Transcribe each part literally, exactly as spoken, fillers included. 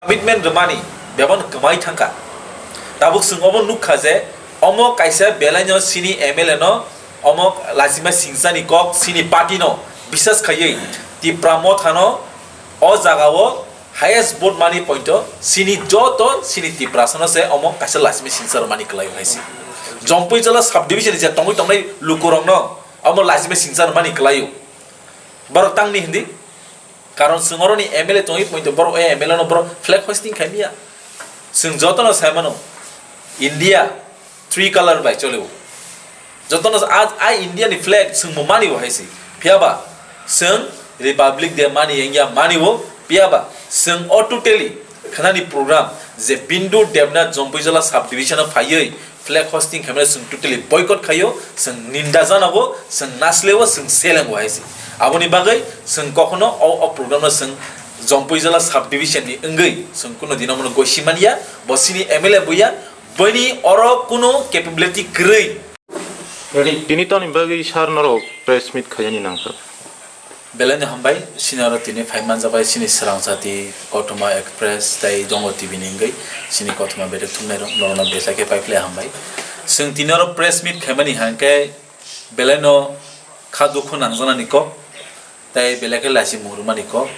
commitment rwmani bebak no kwmai thangkha. Tabuk chwng obo nukha je omo kaisa belaino chini M L A no omo lachima singchani kok chini party no bisas khaiwi Tipra Motha no o jaga o highest vote mani point o chini joto chini Tiprasa no se omo kaisa lachima singcha rwmani kwlai hai se. Jompui Jala subdivision ni je tongwi tongnai lukurok no omo lachima singcha rwmani kwlai o. Borok tangni hindi. Karon chwng oroni M L A tongwi poito borok o M L A no borok flag hoisting khaimya. Chwng jotono saimano India three color bai cholio. Jotono a, a India ni flag chwng bo mani bo hai se. Phiya ba chwng Republic Day mani yengya mani bo. Phiya ba chwng o totally khanani program je Bindu Debnath Jompui Jala subdivision o phaiwi flag hoisting khaimano chwng totally boycott khaio, chwng ninda janago, chwng nasleo, chwng selengo hai se. Aboni bagwi chwng kokhono o, o program no chwng Jompui Jala subdivision ni wngwi chwng kuno dino mono gosi manya, bo chini M L A buya, boini oro kuno capability kwrwi. Tini tamni bagwi sir norok press meet khaiyani nangkha? Belai no hambai, chini oro tini phai manjak bai chini Swrang Jati Kothoma Express tei Dongo T V ni wngwi chini kothoma bedek thumnai rok norokno belai khe pai phle hambai. Chwng tini oro press meet khaimani hangkhe belai no kha dukhu nangjaknani kok tei belai khe lachi mung rwmani kok.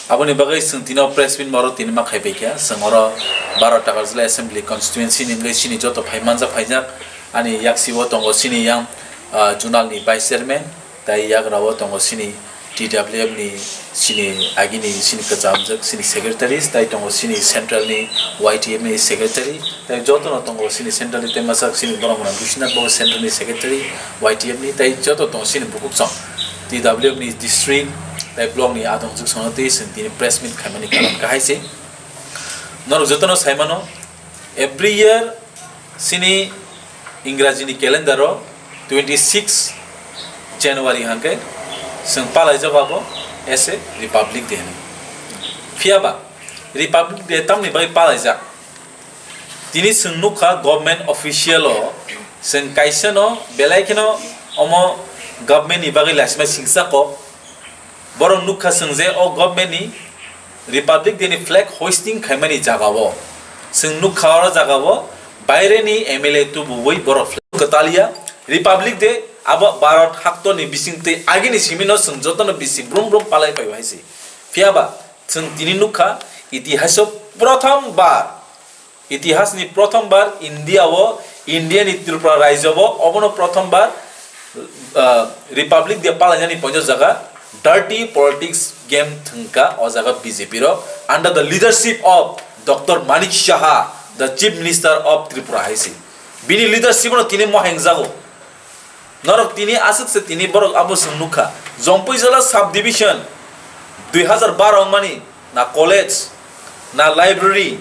Aboni bagwi chwng tini o press meet oro tini ma khaipai kha. Chwng oro Baro Takarjala Assembly Constituency ni wngwi chini joto phai manjak phaijak ani yaksi o tongo chini yang, ah, zonal ni vice chairman, tei yagra o tongo chini T W F ni chini agini chini kwchamjak chini secretary, tei tongo chini central ni Y T F ni secretary, tei joto no tongo chini central ni tei masa chini borok mwnang Biswanath bo central ni secretary Y T F ni, tei joto tongo chini bukuksong T W F ni district tei block ni adongjwk sono tei chwng tini press meet khaimani karon kahai se. Norok joto no sai mano, every year chini Ingraji ni calendar o twenty six January hangke chwng palaijago abo as a Republic Day hinwi. Phiya ba Republic Day tamni bagwi palaijak? Tini chwng nukha government official o chwng kaisa no belai kheno omo government ni bagwi laisima singsa kok. Borok nukha chwng je o government ni Republic Day ni flag hoisting khaimani jaga o. Chwng nukha oro jaga o baire ni M L A tubuwi borok flag kwtal ya. Republic Day abo Bharat haktor ni bising tei agini simi no chwng joto no bisi brum brum palai phai hai se. Phiya ba chwng tini nukha itihas o prothom bar Itihas ni prothom bar India o, India ni Tripura rajyo o, obono prothom bar, ah, Republic Day palainani poito jaga dirty politics game thwngkha o jaga B J P rok under the leadership of Doctor Manik Saha, the Chief Minister of Tripura hai se. Bini leadership no tini moheng jago. Norok tini aswk se tini borok abo chwng nukha. Jompui Jala subdivision dui hazar baro wngmani na college, na library,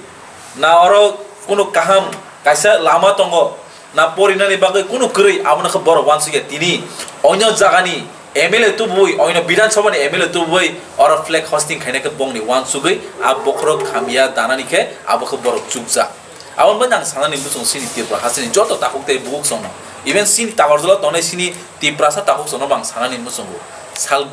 na oro kunu kaham kaisa lama tongo, na porinani bagwi kunu kwrwi, abono khe borok uansukya. Tini onyo jagani M L A tubui, onyo Bidhan Sabhani M L A tubui oro flag hosting khainai khe bongni uansugwi a bokhorok khamya danani khe abo khe borok chukjak. Aboni bagwi ang sanani muchungo chini Tripura hasteni joto takhuk tei bukhuk songno, even chini Takarjala tongnai chini Tiprasa takhuk songno bo ang sanani muchungo. Sal